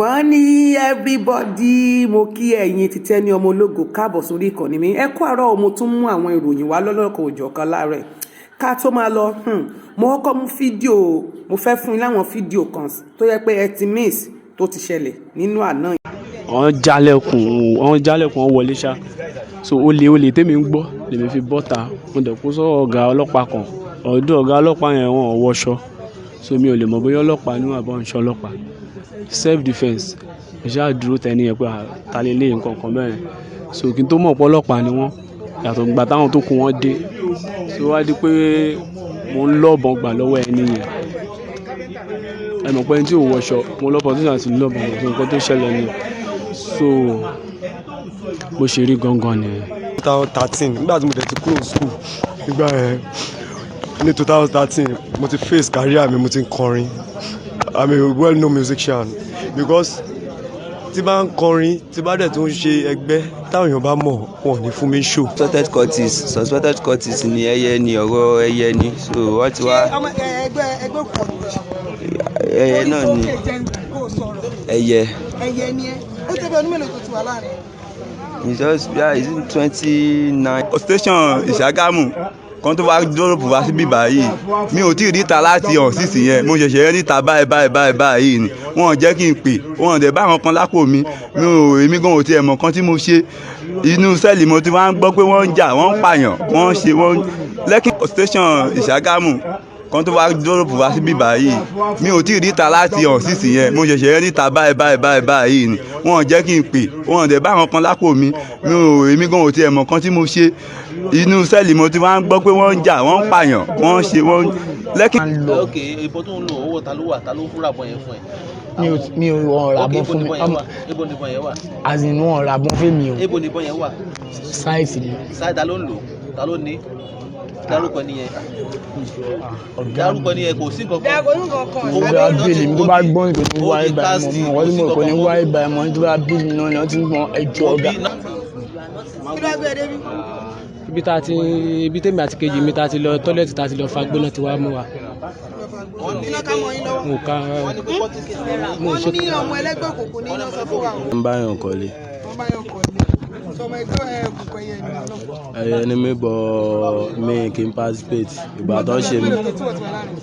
Morning everybody. Mo kí ẹ̀yin títẹ́ ní ọmọ ológo, káàbọ̀ sórí ìkànnì mi. Ẹ kú àárọ̀. Mo tún mú àwọn ìròyìn wá lọ́lọ́kan òjọ̀kan láàárọ̀. Ká tó máa lọ, mo kọ́kọ́ mú fídíò, mo fẹ́ fún yín láwọn fídíò kan tó yẹ pé ẹ ti miss, tó ti ṣẹlẹ̀ nínú àná. Wọ́n jálẹ̀kùn, wọ́n jálẹ̀kùn, wọ́n wọlé ṣá. So olè, olè tèmi ń gbọ́ lèmi fi bọ́ta. Mo dẹ̀ kó sọ́wọ́ ọ̀gá ọlọ́pàá kan. Ọ̀dọ̀ ọ̀gá ọlọ́pàá yẹn, wọ́n ò wọṣọ, so mi ò lè mọ̀ bóyá ọlọ́pàá ni wọ́n àbọ̀ ń ṣe ọlọ́pàá. Self defence, mo ṣáà dúró tẹ́ni yẹn pé ta lè lé nǹkan kan bẹ́ẹ̀. So kí n tó mọ̀ pé ọlọ́pàá ni wọ́n, yàtọ̀ gbà táwọn tó kù wọ́n dé. So wá di pé mo ń lọ́bọ̀n gbà lọ́wọ́ ẹni yẹn. Ẹ mọ̀ pé ẹni tí ò wọṣọ, mo lọ́pọ̀ tó sì lọ́bọ̀n gbà. Nǹkan tó ṣẹlẹ̀ ni, so bó ṣe rí gangan nìyẹn. 2013, nígbà tí mo dẹ̀ ti kúrò school nígbà yẹn, ní 2013, mo ti face career mi, mo ti ń kọrin. I'm a well known musician because tí bá ń kọrin, tí bá dẹ̀ tó ń ṣe ẹgbẹ́, táwọn èèyàn bá mọ̀, wọn ò ní fún mi show. Suspected cultist ni, ẹyẹ ni, ọ̀rọ̀ ẹyẹ ni. So wọ́n ti wá. Ọmọ ẹgbẹ́ òkùnkùn? Ẹyẹ náà ni. Orí sókè, jẹ́ kó o sọ̀rọ̀. Ẹyẹ. Ẹyẹ ni ẹ. Ó tẹ́ bí ọdún mélòó tó ti wà láàrin? It's just, yeah, it's 29. Station Ìṣàgámù kan tó wá dúró wá síbí báyìí, mi ò tí ì ríta láti hàn sísì yẹn. Mo ṣẹ̀ṣẹ̀ ríta báyìí báyìí báyìí báyìí ni. Wọn ò jẹ́ kí n pè, wọn ò dẹ̀ bá àwọn kan lápò mi. Mi ò, èmi gan ò tiẹ̀ mọ̀ kan tí mo ṣe. Inú cell mo ti wá ń gbọ́ pé wọ́n ń jà, wọ́n ń pààyàn, wọ́n ń ṣe wọ́n. Lẹ́kì station Ìṣàgámù kan tó wá dúró wá síbí báyìí, mi ò tí ì ríta láti hàn sísì yẹn. Mo ṣẹ̀ṣẹ̀ ríta báyìí báyìí báyìí báyìí ni. Wọn ò jẹ́ kí n pè, wọn ò dẹ̀ bá àwọn kan lápò mi. Mi ò, èmi gan ò tiẹ̀ mọ̀ kan tí mo ṣe. Inú cell mo ti wá ń gbọ́ pé wọ́n ń jà, wọ́n ń pààyàn, wọ́n ń ṣe wọ́n. Lẹ́kì. Ok, ìbọn tó ń lò, owó ta ló wà? Ta ló fúnra bọ̀ yẹn fún ẹ? Mi ò, wọn rà Ok, bọ́n ibo fún ni mi. ìbọn yẹn wà? Ibo ni ìbọn yẹn wà? As in, wọn rà bọ́n fún mi o. Ibo ni ìbọn yẹn wà? Site ni. Sáà, ta ló ń lò? Ta ló ní? Dárúkọ nìyẹn. Ọ̀gá. Dárúkọ nìyẹn, kò sí nǹkan kan. Kò ní nǹkan kan. Tó bá bíìlì mi, tó bá gbọ́n, kò ní wá ibà mọ́ mọ́ wọ́n tí mo kò ní wá ibà mọ́. Tó bá bíìlì náà ni wọ́n ti ń gbọ́n ẹjọ́ ọ̀gá. Kí ló gbé ẹ débi? Ibi tá a ti, ibi tèmi àti kejì mi tá a ti lọ toilet, tá a ti lọ fagbó náà ti wá mú wa. Iná ká mọ́ yín lọ́wọ́? Mo ká mo Wọ́n ṣe. ní ọmọ ẹlẹ́gbẹ́ òkùnkùn ní iná, sọ fún wa o. Ń báyàn kọ́lé. Wọ́n bá yàn kọ́ ilé sọmọ ẹgbẹ́ òkùnkùn, ẹyẹ ìlú náà. Ẹyẹ ni mí bọ̀, mi kì í participate. Ìgbà tó ń ṣe mí, Mélòó tó tí wọ́n ti wà láàrin?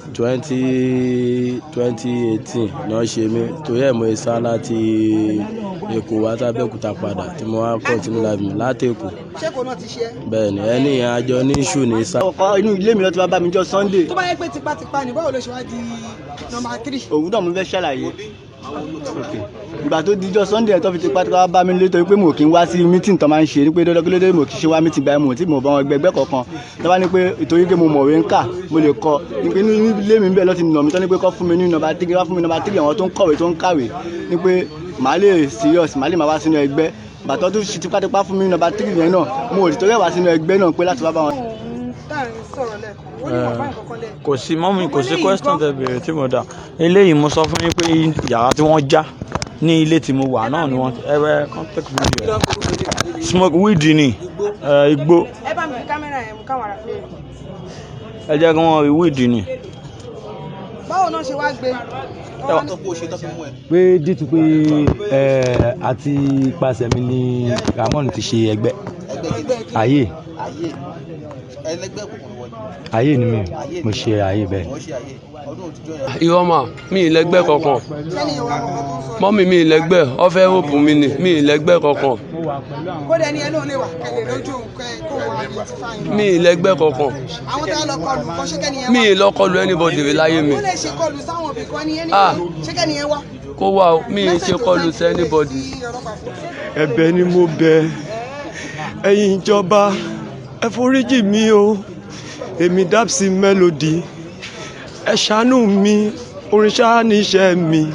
2018 náà ṣe mí, torí ẹ̀ mo sá láti Èkó wá sábẹ́òkúta padà, tí mo wá continue life mi láti Èkó. Ṣé kò náà ti ṣe é? Bẹ́ẹ̀ ni, ẹni yẹn àjọ ní issue ní sá. Ọkọ inú ilé mi ló ti wá bá mi jọ Sunday. Tó bá yẹ pé tipátipá ni, báwo ló ṣe wá di number 3? Òun náà mo fẹ́ ṣàlàyé. Ok. Ìgbà tó dijọ́ Sunday ẹ̀ tó fi tipátipá wá bá mi lé, torí pé mo kì í wá sí meeting tó máa ń ṣe, ní pé dandan kí ló dé mo kì í ṣe wá meeting báyìí, mo tí mo bá wọn gbẹgbẹ́ kankan tó bá ní pé ìtorí pé mo mọ̀wé ń kà, mo lè kọ ní pé inú ilé mi bẹ́ẹ̀ ló ti nà mí tó ní pé kọ́ fún mi ní number 3, wá fún mi number 3. Àwọn tó ń kọ̀wé, tó ń kàwé, ní pé màá lè serious, màá lè máa wá sínú ẹgbẹ́. Bàtọ́ tó ṣe tipátipá fún mi ní number 3 yẹn náà, mo ò torí ẹ̀ wá sínú ẹgbẹ́ náà pé láti wá bá wọn. Táàrin sọ̀rọ̀ lẹ́ẹ̀kan, ó ní wọ́n bá nǹkan kan lẹ̀. Kò sí mọ́mí, kò sí question tẹ bèrè tí mo dà. Eléyìí, mo sọ fún yín pé yàrá tí wọ́n já ní ilé tí mo wà náà ni wọ́n ẹ contact video smoke weed ni igbó. Ẹ bá mi fi kámẹ́rà yẹn mú káwọn ará fi rí. Ẹ jẹ́ kí wọ́n rí weed ni. Báwo náà ṣe wá gbé? Tó kó o ṣe tó fi mú ẹ? Pé dìtú pé ẹ àti ipasẹ̀ mi ni Ramon ti ṣe ẹgbẹ́. Ẹgbẹ́ kí? Ayé. Ayé ẹlẹgbẹ́ òkùnkùn wọlé. Ayé ni mi, mo ṣe ayé bẹ́ẹ̀. Wọ́n ṣe ayé ọdún òtijọ́ yẹn. Irọ́ mà, mi ì lẹ́gbẹ́ kankan. Sẹ́ni ìwà ọkọ̀ tó ń sọ? Mọ́mì, mi ì lẹ́gbẹ́, ọ fẹ́ ròpù mi ni, mi ì lẹ́gbẹ́ kankan. Kódà ẹni ẹ náà lè wà kẹlẹ̀ lójú òun kẹ kó wọn identify yín. Mi ì lẹ́gbẹ́ kankan. Àwọn tá a lọ kọlù kọ, ṣé kẹ́ni yẹn Mi wá? ì lọ kọlu anybody rí láyé mi. Ó lè ṣe kọlù sáwọn òbí kan ní ẹni. Ah. Ṣé kẹ́ni yẹn wá? Kó wá o, mi ì ṣe kọlu sí anybody. Ẹ̀bẹ̀ ni mo bẹ̀ ẹ̀yin ìjọba, ẹ foríjì mi o. Èmi Dapsy Melody, ẹ ṣàánú mi. Orin ṣáá níṣẹ́ mi,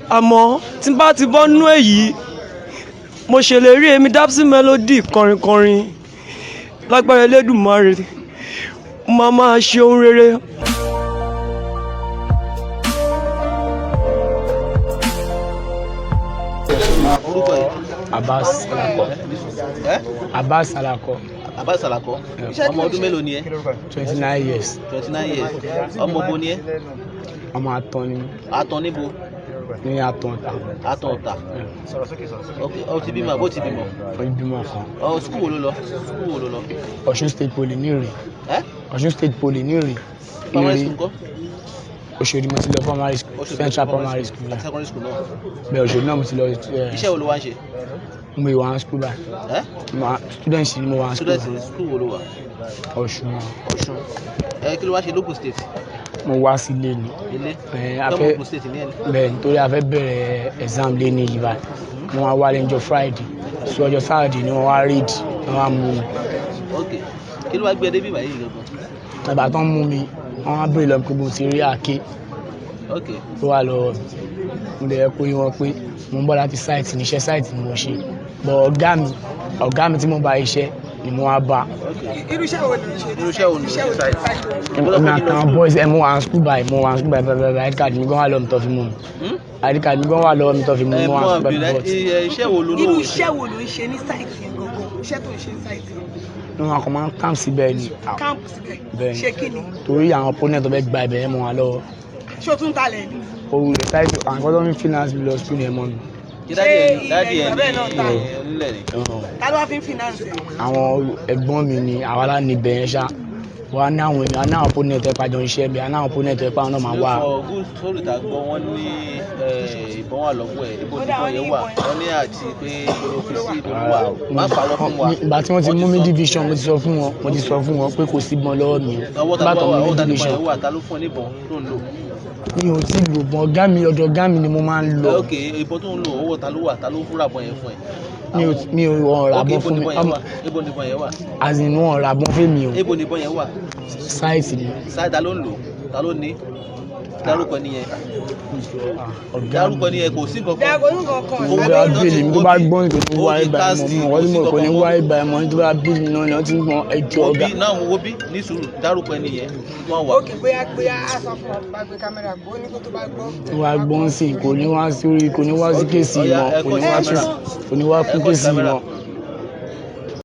àmọ́ tí n bá ti bọ́ nú èyí, mo ṣèlérí, èmi Dapsy Melody kọrinkọrin lágbára Elédùmarè, mo máa máa ṣe ohun rere. Orúkọ yìí? Abbas Salako. Ẹ? Abbas Salako. Abbas Salako, ọmọ ọdún mélòó ni ẹ? 29 years. 29 years. Ọmọ bo ni ẹ? Ọmọ Àtọ̀ ni. Àtọ̀ níbo? Ní Àtọ̀ǹtà. Àtọ̀ǹtà. Ok, ọ ti bímọ àbó ti bímọ? Ó ti bímọ kan. Ọ skul wo ló lọ? Skul wo ló lọ? Ọ̀ṣun State Poly ní Ìrè. Ẹ́? Ọ̀ṣun State Poly ní Ìrè. Primary school ńkọ́? Òṣòdì mo ti lọ primary school. Òṣòdì Central primary school. Àti secondary school náà. Bẹ́ẹ̀ Òṣòdì náà mo ti lọ. Iṣẹ́ wo ló wá ń ṣe? Mo wà ní school báyìí. Ẹ́? Student ni mo wà ní school. Student school wo ló wà? Ọ̀ṣun. Ọ̀ṣun. Ẹ kí ló wá ṣe l'Ógùn State? Mo wá sílé ni. Ilé? A Tọ́mọ fẹ́ Ògùn State ní ẹ̀ ní? Bẹ́ẹ̀ nítorí a fẹ́ bẹ̀rẹ̀ exam lé ní yìí báyìí. Mo wá wálé níjọ́ Friday. So ọjọ́ Saturday ni wọ́n wá read, wọ́n wá mú mi. Ok, kí ló wá gbé ẹ débi báyìí gangan? Ìgbà tó ń mú mi, wọ́n wá béèrè lọ pé mo ti rí àáké Ok. tó wà lọ́wọ́ mi. Mo lè kó yé wọn pé mo ń bọ̀ láti site ní iṣẹ́ site ni mo ṣe. But ọ̀gá mi tí mo bá iṣẹ́ ni mo wá bá. Irú iṣẹ́ wo ló ń ṣe? Irú iṣẹ́ wo ló ń ṣe site? Èmi àtàwọn boys ẹ̀ mo wà ní school báyìí, mo wà ní school báyìí báyìí báyìí, ID card mi gan wà lọ́wọ́ mi tó fi mú mi. ID card mi gan wà lọ́wọ́ mi tó fi mú mi, mo wà ní school báyìí but Iṣẹ́ wo ló Irú ló ń ṣe? iṣẹ́ wo ló ń ṣe ní site yẹn gangan? Iṣẹ́ tó ń ṣe ní site yẹn. ní wọn kàn máa ń camp síbẹ̀ ni. Camp síbẹ̀. Bẹ́ẹ̀ ni. Ṣé kí ni? Torí àwọn opponent tó fẹ́ gba ibẹ̀ yẹn mọ́ wa lọ́wọ́. Ṣé o tún talẹ̀ ni? Òun rẹ̀ táìtì àwọn kan tó ń finance mi lọ school yẹn mọ́ mi. Ṣé daddy ẹ̀ Ṣé ilẹ̀ ní náà ta? onílẹ̀ ni? Ta ló wá fi ń finance ẹ̀? Àwọn ẹ̀gbọ́n mi ni àwa lá ní ibẹ̀ yẹn ṣá. Wọ́n á ní àwọn èèyàn, á ní àwọn opponent ẹ̀ pàjọ iṣẹ́ bẹ́ẹ̀, á ní àwọn opponent ẹ̀ pàwọn náà máa wà. For good story tá a gbọ́, wọ́n ní ìbọn wà lọ́wọ́ ẹ̀, ibo ni ìbọn yẹn wà? Wọ́n ní àti pé ibo ló fi sí, ibo ló wà? Má parọ́ fún wa. Ìgbà tí wọ́n ti mú mi division, mo ti sọ fún wọn, mo ti sọ fún wọn pé kò sí ìbọn lọ́wọ́ mi o. Ọwọ́ ta Nígbà ló tó wà? mú mi Ọwọ́ ta ni ìbọn division, yẹn wà? Ta ló fún ẹ níbọn tó ń lò? mi ò tí ì lò bọ́n, ọ̀gá mi, ọ̀dọ̀ ọ̀gá mi ni mo máa ń lọ. Ok, ìbọn tó ń lò, ọwọ́ ta ló wà? Ta ló fúnra bọn yẹn fún ẹ? Mi ò wọ́n rà Ok, bọ́n ibo fún ni mi. ìbọn yẹn wà? Ibo ni ìbọn yẹn wà? As in wọ́n rà bọ́n fún mi o. Ibo ni ìbọn yẹn wà? Sáìtì ni. Sáà ta ló ń lò? Ta ló ní? Dárúkọ nìyẹn. Ọ̀gá mi. Dárúkọ nìyẹn, kò sí nǹkan kan. Dàgbò nǹkan kan. Tó bá bíìlì mi, tó bá gbọ́n kò ní wá ibà mọ́ mi, wọ́n tí mo kò ní wá ibà mọ́ ní tó bá bíìlì náà ni wọ́n ti ń mọ ẹjọ́ Wo ọ̀gá. bí náà, wo bí ní sùúrù, dárúkọ ẹnìyẹn wọ́n wà. Ok, bóyá bóyá á sọ fún ọ bá gbé kámẹ́rà gbó ní kó tó bá gbọ́. Tó bá gbọ́n sí kò ní wá sórí, kò ní wá sí kéèsì mọ́, kò ní wá sí, kò ní wá fún kéèsì mọ́.